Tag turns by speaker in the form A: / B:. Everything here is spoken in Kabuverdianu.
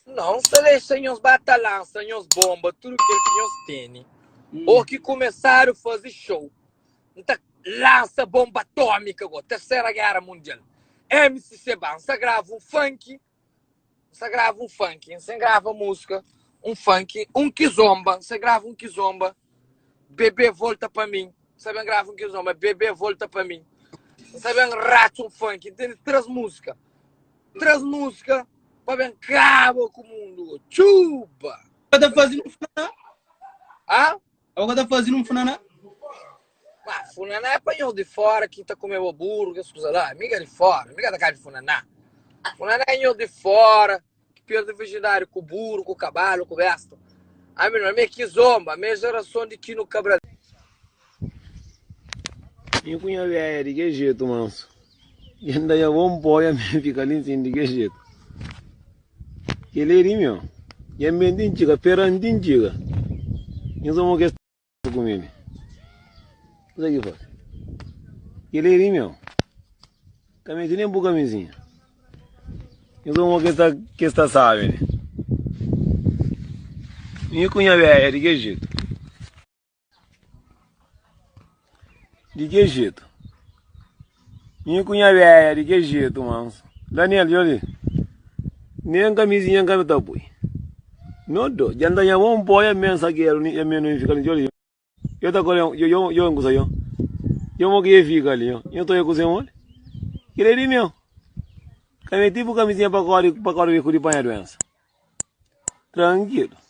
A: Não, nsa dexa nhos ba ta lansa nhos bomba tudu kel ki nhos tene. Ô ki kumesadu faze show, N ta lansa bomba atómika go, Terceira Guerra Mundial. MC Seba, N sa grava un funk, N sa grava un funk, N sa grava múzika, un funk, un kizomba, N sa grava un kizomba, Bebê volta pa mim, N sa ben grava un kizomba, Bebê volta pa mim, N sa ben ratxa un funk, N tene 3 múzika. 3 múzika pa ben kaba ku mundu. Txuba!
B: Ka ta faze num funaná?
A: Ah?
B: Abo ka ta faze num funaná?
A: Ma funaná é pa nhos di fora ki ta kumeba burro, kes kuza lá. Mi ka di fora, mi ka ta kaba di funaná. Funaná é nhos di fora ki perde virgindade ku burro, ku kabalo, ku besta. Ami não, ami é kizomba, ami é geração de Kino Cabral.
C: Mi ku nha véia di ke jetu mansu Dja N da nha bon pó ya mi fika li nsin di ke jetu Kel li di mi Dja N ben ti N txiga pera N ti N txiga Nhos omo kes ku mi li Kusa ki fasi Kel li di mi Ka meste nen bu kamizinha Nhos omo kes ta kes ta sabi li Mi ku nha véia di ke jetu. Di ke jetu? Mi ku nha véia di ke jetu mansu? Daniel, djo li. Nen kamizinha N ka ta pui. No do, dja N ta nha bon poi amen sakedu ni amen no fika li. Djo li. Yo ta kore, yo yo yo kusa yo. Yo mo ki e fika li yo. Yo ta oia kusa moli. Kile di meu. Ka meti bu kamizinha pa kore pa kore riku di panha duensa. Trankilu.